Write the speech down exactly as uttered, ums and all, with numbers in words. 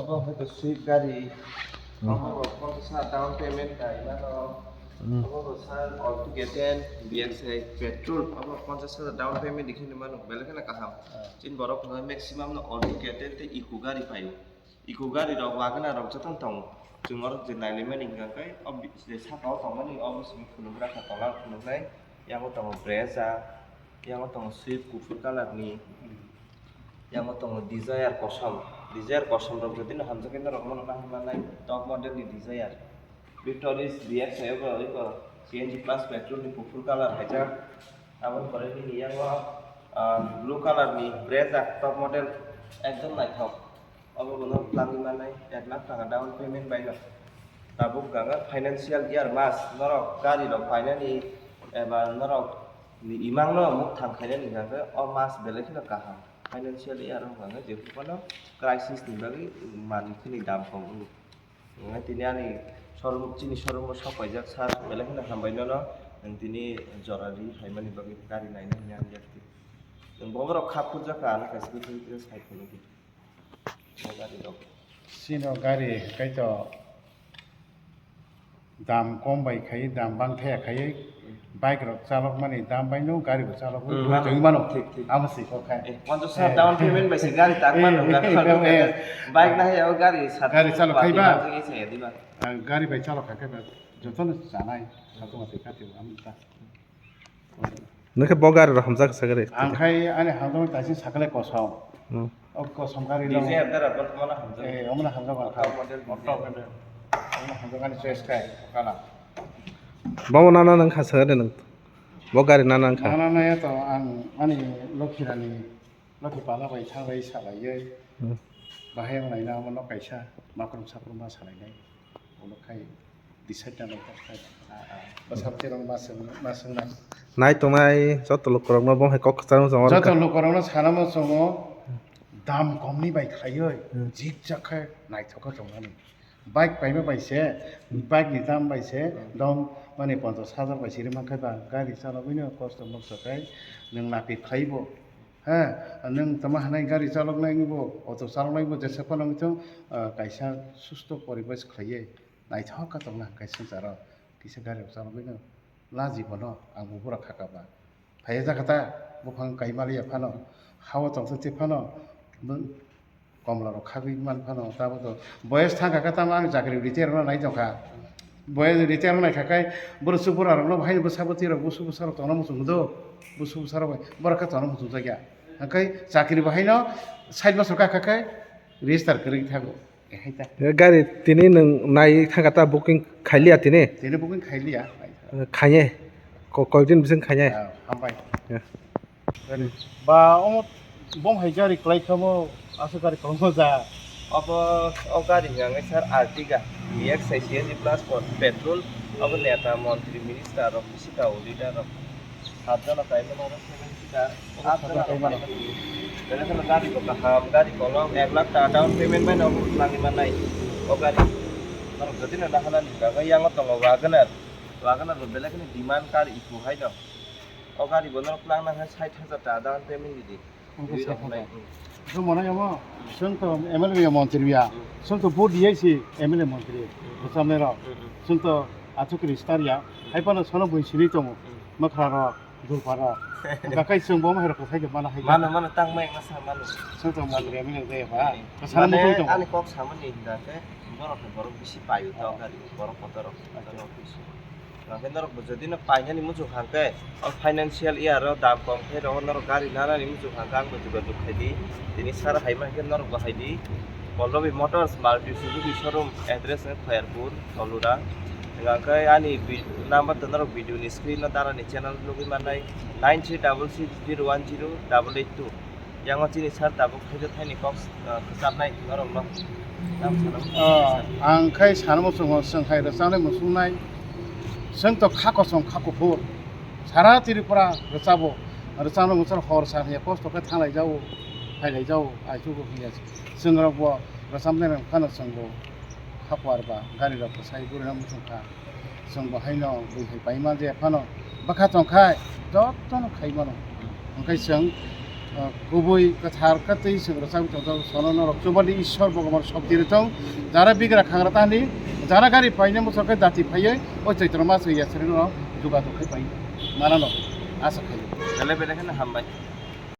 Obo hai to Swift gari. Hmm. Obo bo ponchash hajar down payment dai mano. Hmm. Obo bo sir, all together B X I petrol, obo ponchash hajar down payment dikhe ni mano, belai kheno kaham. Ah. Chini borok no maximum no all together tei Eco gari paio. Eco gari rok, Wagon R rok jotono tongo. Chwng oro je nailaimani hwnkha khe, o bi-, je saka o tongmani, o bwswk phunukra kha, tola phunuknai. Yango tongo Brezza, yango tongo Swift kuphur colour ni, yango tongo Dzire kosom. Dzire kosom rok jodi no hamjak khe norok mano nahar manai, top model ni Dzire. Victoris B X I o bo, iko C N G plus petrol ni kuphur colour haijak. Aboni pore nini yango, ah, blue colour ni Brezza top model, ekdom naithok. Obo bono twlangwi mannai ek lakh taka down payment bai no. Tabuk ganga financial year mas norok gari rok painani eba norok ni imang no muk thang khainani hwnkhe o mas belai kheno kaham. Financial year wngkha hwnkhe jephru phano crisis ni bagwi manwi khini dam kom wngo. Hwnkhe tini ani showroom, chini showroom o sok paijak sir, belai kheno hambai nono, nwng tini jora ri phaimani bagwi gari naina hwnwi ang yakti. Nwng boborok kha phurjak kha, ano kaisa khe phunukdi. O gari rok. Chini o gari kaitor dam kom bai khai, dam bang thaya khai, bike rok chalok mani dam bai no gari bo chalok Hmm, mano. Twi mano. Thik, thik. Amo si kok khai. Eh, ponchash hajar down payment bai se gari tak mano, eh, eh, eh, eh. Bike na hai o gari sat Gari chalok khai ba? Bang se sa ya di ba. Ah, gari bai chalok khai ba. Joto no chanai, satu mati kati am ta. Nokhe bo gari rok hamjak sa gari. Ang khai ani hamjakmani kaisa sakale kosom. Hmm. O kosom gari no. Desire dara bot mana hamjak. Eh, omna hamjak ang khai. Auto model Auto Desire. Model. Omna hamjak ani choice khai, kala. Bo nana nang kha sa de nang. Bo gari nana nang kha. Nana naya to ang ani Lokhirani, Lokhi pala bai thanglai salaiye. Hmm. Bahai ang laina amo no kaisa makrum sakrum ma salainai. Ulo khai decide na nang kha. Ah, ah. Bwsarok tirok ma swng, ma swngnai. Nai tongnai joto lukurokno bo hai kok kwchangma tongo. Joto lukurokno sana muchungo dam komni bai khlaiwi Hmm. jikjak khe naithok khe tongnani. Bike paima bai se, bike ni dam bai se, Hmm. dom mani ponchash hajar bai siri mankhe ba gari chalogwino kosto mokto khai nwng napi khlaibo. He, nwng tama hanai gari chaloknai bo, auto chaloknai bo jesa phano wngthung, ah, kaisa susto poribesh khlaiwi. Naithok kha tongna hwnkhe swngcharo kisa gari rok chalogwino laji bono ang bo bura khaka ba. Phaiya jakha ta buphang kaimaliya phano, hao tongthok che phano, bw-, komla rok khagwi man phano, tamo to boyes thang kha khe tamo ani chakri retire rwna nai tongkha. Boyes retire rwna nai kha khe bwrwsuk bwrarokno bahai bwsa bwtwi rok busu bwsa rok tongna muchung do, busu bwsa rok bai borok khe tongna muchung jakya. Hwnkhe chakri bahaino sait bosor kha kha khe register kwrwi thago. Ehai ta. Gari tini nwng nai thangkha ta booking khailiya tini? Tini booking khailiya. Khainai. Ko-, koyekdin bising khainai. Ah, hambai. Ya. Ba omo bom hai gari kwlai khamo aswk gari kwlangma ja. Obo o gari hwnka khe sir Ertiga, B X I C N G plus for petrol, obo neta, montri, minister rok, bisi ta o leader rok. Sat jona kaimani oro seven seater. Obo sat jona kaimani. Belai kheno gari bo kaham, gari kolok, ek lakh taka down payment bai no obo twlangwi mannai o gari. Norok jodi no naharnani hwnkha khe yango tongo Wagon R. Wagon R bo belai kheno demand kar Eco hai no. O gari bo norok twlang nang khe sait hajar taka down payment ridi. Obo Dui sait rok hajar. Nai. Omo nai omo, chwng to M L A ya montri ya. Hmm. Chwng to vote riyai si M L A montri. Hmm. Bwchamnai rok. Hmm, hmm. Chwng to achukri star ya. Hmm. Hai phano sono bui sini tongo. Hmm. Mwkhra rok. Dulpara. Hwnkha khe chwng bo mairok kwthai khe mana hai kha. Mano, mano, tang mai wngna sa mano. Chwng tong mano re mino de ba. Mane, sana mutwi tongo. Ani kok samani hwnkha khe borok ni borok bisi paio to gari, borok kotor rok. Acha. Kotor rok bisi. Hwnkha khe norok bo jodi no painani muchung hwnkha khe, o financial year o dam kom khe rw norok gari nanani muchung hwnkha khe ang bo jogajog khai di. Tini sir hai mankhe norok bo hai di. Pallavi Motors Maruti Suzuki showroom address wngkha Khairpur, Tolura. Hwnkha khe ani vi-, number to norok video ni screen o dara ni channel nugwi mannai, nine three double six zero one zero double eight two. Yango chini sir tabuk khaijak thaini kok, ah, kwcharnai norokno. Tam sana muchung Ah, sir. Ang khai sana muchungo, chwng khai rwchanai muchungnai. Chwng to kha kosom kha kuphur. Sara Tripura rwchabo. Rwchano muchung hor sa hiya kosto khe thanglai jao, phailai jao, ai chugo hiya. Chwng rok bo rwchabnai rok phano chwng bo. Hapuar ba gari rok bwsai gurina muchung kha. Chwng bo haino bui hai paima je phano bwkha tong khai jotono khai mano. Hwnkhe chwng Kubui kwthar khe twi chwng rwchapwi tongthok, sono norok chubadi Ishwar Bhogoban shokti rwthung. Jara bigra khangra tahani, jara gari paina muchor khe dati phaiwi o Chaitra mas yasrino jugajuk khai pai manano asa khaio. Belai belai kheno hambai.